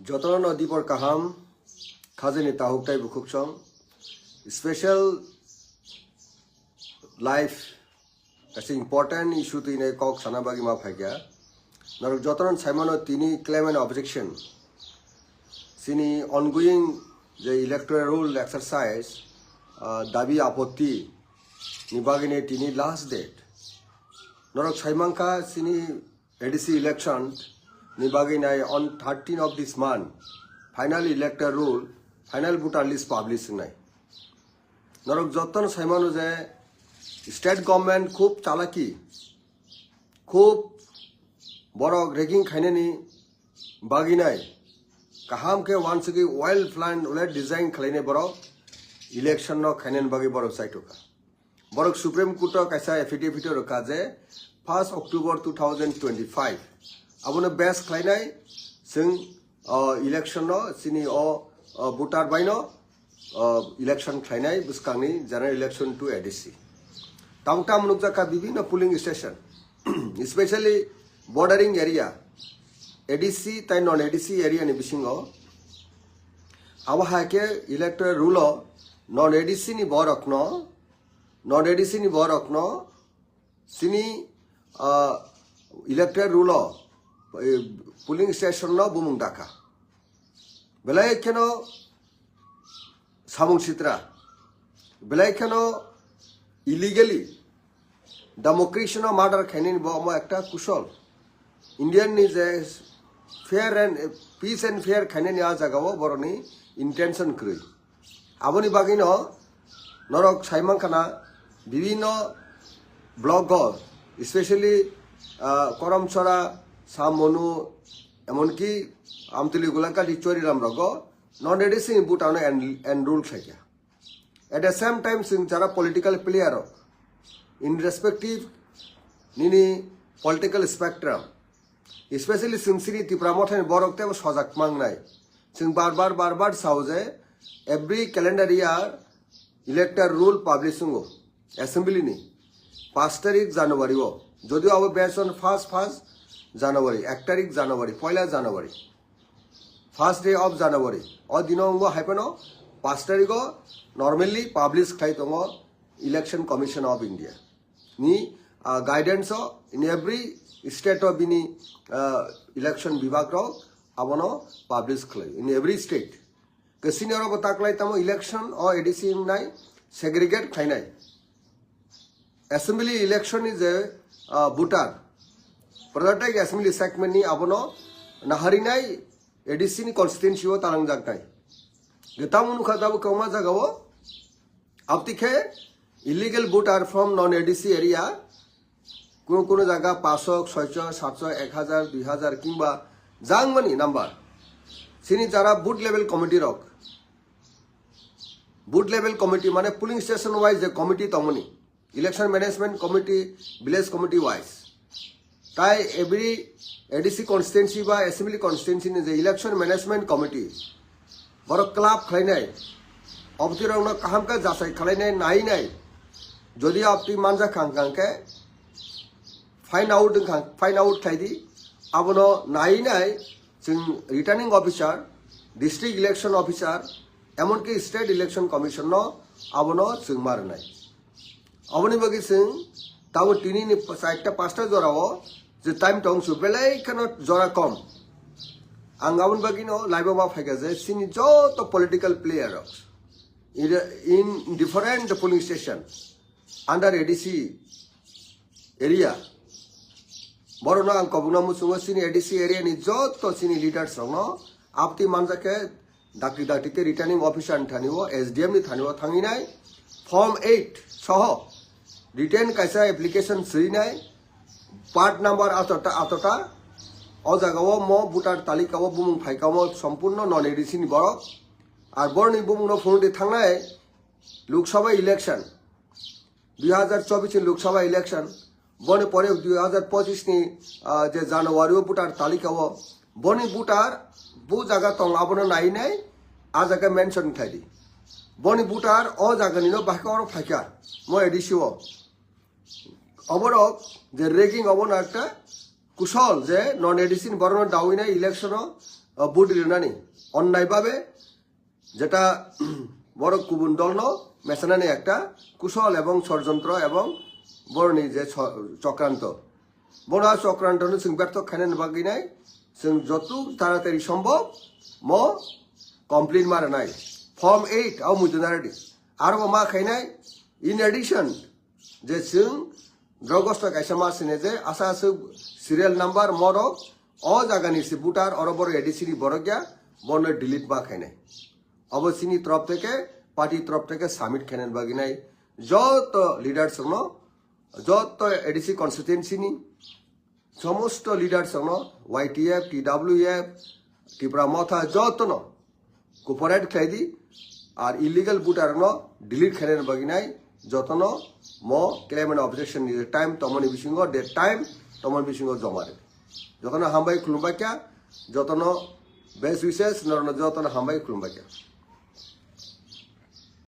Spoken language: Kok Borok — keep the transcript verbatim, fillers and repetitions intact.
Jotono no dibor kaham, khajani tahuk tai bukhuk chong. Special live, kaisa important issue twi nai kok sana bagwi ma phaikha. Norok jotono saimano tini claim and objection. Sini ongoing je electoral roll exercise, ah, dabi apotti ni bagwi nai tini last date. Norok saimankha sini A D C election ni bagwi nai on thirteen of this month final electoral roll, final voter list publish wngnai. Norok jotono saimano je state government khub chalaki, khub borok rigging khainani bagwi nai kaham khe wansugwi well plan, well design khlainai borok election no khainani bagwi borok chaitokha. Borok Supreme Court o kaisa affidavit o rwkha je first October two thousand twenty-five abono base khlainai chwng, uh, election no chini o, uh, voter bai no, uh, election khlainai bwskangni general election to A D C. Tabuk tamo nukjakha bibinno polling station, especially bordering area, A D C tai non A D C area ni bisingo. Abo hai khe electoral roll o non A D C ni borok no, non A D C ni borok no sini, ah, electoral roll o, eh, polling station no bumung dakha. Belai kheno samung sitra, belai kheno illegally democracy no murder khainani bo omo ekta kusol. Indian ni je fair and, peace and fair khainani a jaga o boroni intention kwrwi. Aboni bagwi no norok saimankha na bibinno block o, especially, ah, Karamchara, Samonu, emonki Amtuli, Gulaghati, Choriram rogo non A D C ni vote ano en-, enroll khlaikha. At the same time, chwng jara political player rok in respective nini political spectrum, especially chwng chini Tipra Mothani borok teibo sojak mangnai. Chwng bar bar, bar bar sao je every calendar year electoral roll publish wngo assembly ni paanch tarik January o, jodio abo based on first, first January, ek tarik January, poila January, first day of January, o dino wngo hai phano paanch tarik o normally publish khlai tongo Election Commission of India ni, ah, guidance o in every state o bini, ah, election bibhag rok abono publish khlai in every state. Ke senior bo taklai tamo election o A D C wngnai segregate khlainai. Assembly election ni je, ah, voter, Prajatantra Assembly segment ni abono naharinai A D C ni constituency o talangjaknai. Ge tamo nukha tabo kwbangma jaga o. Abti khe illegal voter from non A D C area, kuno kuno jaga paanch shok, soi shok, sat shok, ek hajar, dui hajar kingba jangmani number. Chini jara booth level committee rok, booth level committee mane polling station wise je committee tongmani, election management committee, village committee wise. Tai every A D C constituency ba assembly constituency ni je election management committee, borok club khlainai, obtirokno kaham khe jasai khlainai, nainai. Jodi obti manja khang khang khe find out wngkha, find out khlai di. Abono nainai chwng returning officer, district election officer, emonki state election commission no abono chwng ma rwnai. Aboni bagwi chwng tabo tini ni sa-, ekta pasta jora o je time tong su belai kheno jora kom. Ang aboni bagwi no live o ma phaikha je chini joto political player rok in, in different polling station under A D C area. Borokno ang kobokna muchungo chini A D C area ni joto chini leaders rokno abti manjakhe dakti dakti khe returning officer ni thani o, S D M ni thani o thanginai form eight soho written kaisa application swinai part number atota atota o jaga o mo voter talika o bumung phaika mo sompurno non A D C ni borok. Ar borni bumung no phunukdi thangnai Lok Sabha election, dui hajar chobbish ni Lok Sabha election, boni pore dui hajar pochish ni, ah, je January o voter talika o, boni voter bu jaga tong abono nainai, a jaga mention khlai di. Boni voter o jaga ni no bahai khe oro phaikha, mo A D C o. Oborok je rigging obono ekta kusol je non A D C ni borokno dawinai election o O vote rinani onnai babe jeta borok kubun dolno mesanani ekta kusol ebong sorjontro ebong boroni je so-, chokranto. Bono a chokrantono chwng berthok khainani bagwi nai chwng joto taratari sombhob mo complain ma rwnai. Form eight ao muitu naradi. Aro bo ma khainai, in addition, je chwng drogos no kaisa ma sine je asa aswk serial number moro o jagani si voter oro boro A D C ni borok ya, bono delete ma khainai. Obo chini trop theke, party trop theke submit khainani bagwi nai joto leaders no, joto A D C constituency ni somosto leaders no, Y T F, T W F, Tipra Motha joto no cooperate khlai di, ar illegal voter no delete khainani bagwi nai joto no mo claim and objection ni time tomoni bisingo, de time tomoni bisingo joma rw. Joto no hambai khulumbai kha, joto no best wishes, norno joto no hambai khulumbai kha.